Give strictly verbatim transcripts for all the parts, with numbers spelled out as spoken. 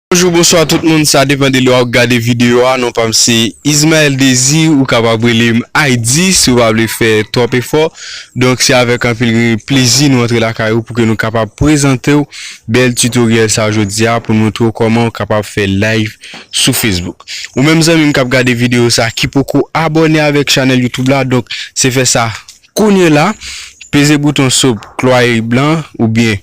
Bonjou, bonswa tout moun, sa depann de lè w ap gade videyo a. Non pa m se Ismaël Désir, ou kapab rele m I D si w pa vle fè twòp efò. Donk, se avèk anpil plezi nou antre lakay ou pou ke nou kapab prezante w bèl tutoriel sa jodi a pou nou montre w kòman w kapab fè live sou Facebook. Ou menm zanmi m k ap gade videyo sa ki poko abòne avèk chanèl YouTube la, donk se fè sa kounye la, peze bouton sub klwaye blan oubyen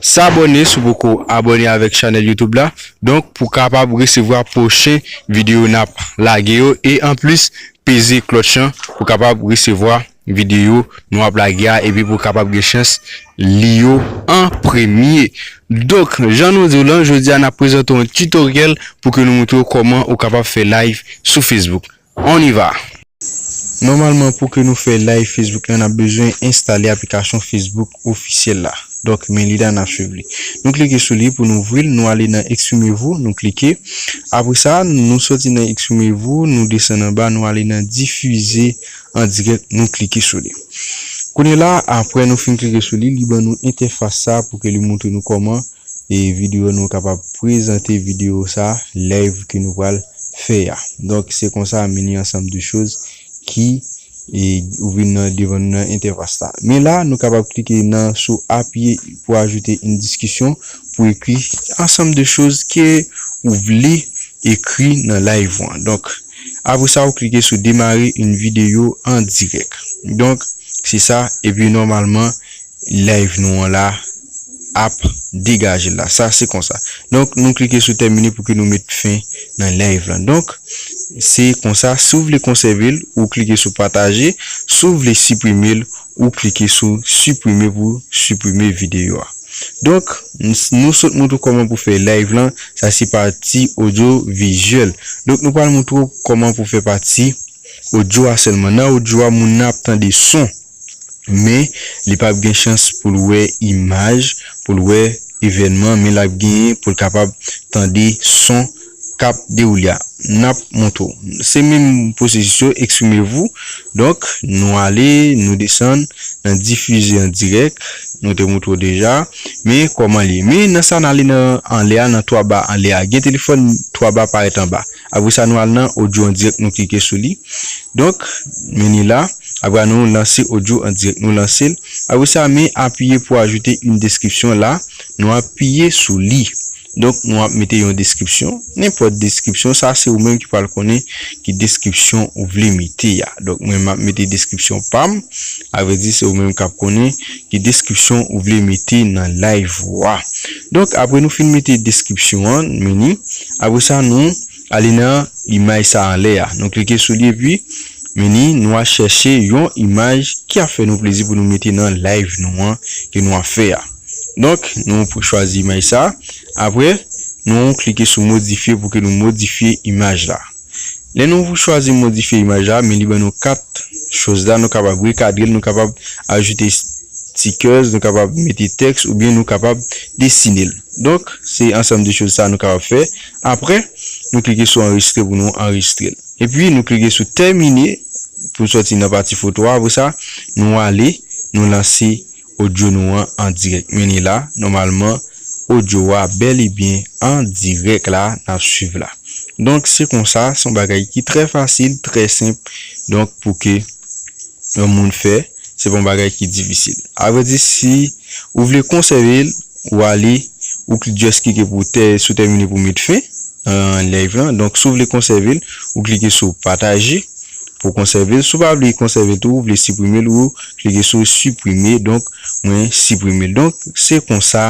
s'abonner si w poko abòne avèk chanèl YouTube la. Donk, pou kapab resevwa pwochen videyo n ap lage yo. E anplis, peze klòch lan pou kapab resevwa videyo nou ap lage a epi pou kapab gen chans li yo an premye. Donk, jan nou di w lan, jodi a n ap prezante yon tutoriel pou ke nou montre w kòman ou kapab fè live sou Facebook. On y va! Nòmalman, pou ke nou fè live Facebook lan, n ap bezwen enstale aplikasyon Facebook ofisyèl la. Donk, men li la, n ap swiv li. Nou klike sou li pou nou ouvri l, nou ale nan Exprimez-vous, nou klike. Apre sa, nou soti nan Exprimez-vous, nou desann anba, nou ale nan Diffuser en direct, nou klike sou li. Kounye la, apre nou fin klike sou li, li ban nou entèfas sa pou ke li montre nou kòman e videyo nou kapab prezante videyo sa, live ke nou pral fè a. Donk, se konsa, men ni ansanm de choz ki e, ou vin nan devan nou nan entèfas la. Men la, nou kapab klike nan sou appuyer pour ajouter une discussion pou ekri ansanm de choz ke ou vle ekri nan live ou an. Donk, apre sa, ou klike sou démarrer une vidéo en direct. Donk, se sa, epi nòmalman, live nou an la ap degaje la. Sa se konsa. Donk, nou klike sou terminer pou ke nou met fen nan live lan. Donk, se konsa. Si w vle konsève l, ou klike sou pataje. Si w vle siprime l, ou klike sou siprime pou siprime videyo a. Donk, n- nou sot montre w kòman pou fè live lan. Sa se pati odyo vizyèl. Donk, nou pral montre w kòman pou fè pati odyo a sèlman. Nan odyo a, moun nan ap tande son. Men, li p ap gen chans pou l wè imaj, pou l wè evènman, men l ap genyen pou l kapab tande son k ap dewoule a. N ap montre w. Se menm pwosesis yo, Exprimez-vous. Donk, nou ale, nou desann nan Diffuser en direct. Nou te montre w deja. Men kòman li ye. Men nan sa, n ale nan anlè a, nan twa ba anlè a. Gen telefòn twa ba parèt anba. Apre sa, nou al nan odyo an dirèk, nou klike sou li. Donk, men li la. Apre nou lanse odyo an dirèk, nou lanse l. Apre sa, men appuyer pour ajouter une description la, nou apiye sou li. Donk, nou ap mete yon deskripsyon. Nenpòt deskripsyon, sa se ou menm ki pral konnen ki deskripsyon ou vle mete a. Donk, mwen, m ap mete deskripsyon pa m. A vrè di, se ou menm k ap konnen ki deskripsyon ou vle mete nan live ou a. Donk, apre nou fin mete deskripsyon an, men ni, apre sa, nou ale nan imaj sa anlè a. Nou klike sou li epi, men ni, nou al chèche yon imaj ki ap fè nou plezi pou nou mete nan live nou an ke nou ap fè a. Donk, nou pou chwazi imaj sa. Apre, nou klike sou modifye pou ke nou modifye imaj la. Lè nou chwazi modifye imaj la, men li ban nou kat choz la, nou kapab rekadre l, nou kapab ajoute stickers, nou kapab mete tèks oubyen nou kapab desine l. Donk, se ansanm de choz sa nou kapab fè. Apre, nou klike sou anrejistre pou nou anrejistre l. Epi, nou klike sou tèmine pou sòti nan pati foto a. Apre sa, nou ale, nou lanse odyo nou an an dirèk. Men ni la, nòmalman, odyo a bèl e byen an dirèk la, n ap swiv la. Donk, se konsa, se yon bagay ki trè fasil, trè senp. Donk, pou ke yon moun fè, se pa yon bagay ki difisil. A vrè di, si ou vle konsève l, ou ale, ou kli-, just klike pou tè-, sou tèmine pou met fen nan live lan. Donk, si w vle konsève l, ou klike sou pataje pou konsève l. Si w pa vle konsève l tou, ou vle siprime l, ou klike sou siprime. Donk, mwen siprime l. Donk, se konsa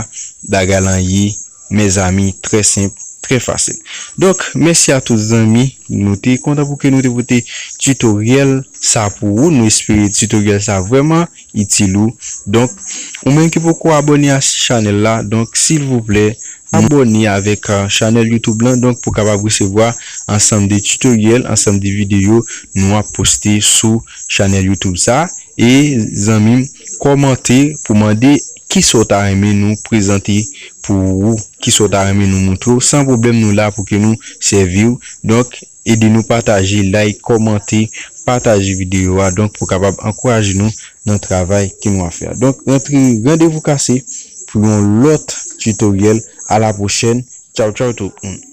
bagay lan ye, mezanmi, trè senp, trè fasil. Donk, mèsi a tout zanmi. Nou te kontan pou ke nou te pote tutoriel sa pou ou. Nou espere tutoriel sa vrèman itil ou. Donk, ou menm ki poko abòne a chanèl la, donk, silvouplè, abòne avèk, euh, chanèl YouTube lan, donk, pou kapab resevwa ansanm de tutoriel, ansanm de videyo nou ap poste sou chanèl YouTube sa. E, zanmi m, kòmante pou mande kisa w ta renmen nou prezante pou ou, kisa w ta renmen nou montre w. San pwoblèm, nou la pou ke nou sèvi w. Donk, ede nou pataje, like, kòmante, pataje videyo a, donk, pou kapab ankouraje nou nan travay ke nou ap fè a. Donk, rantre, randevou kase pou yon lòt tutoriel. A la pwochèn. Tchaw tchaw tout moun.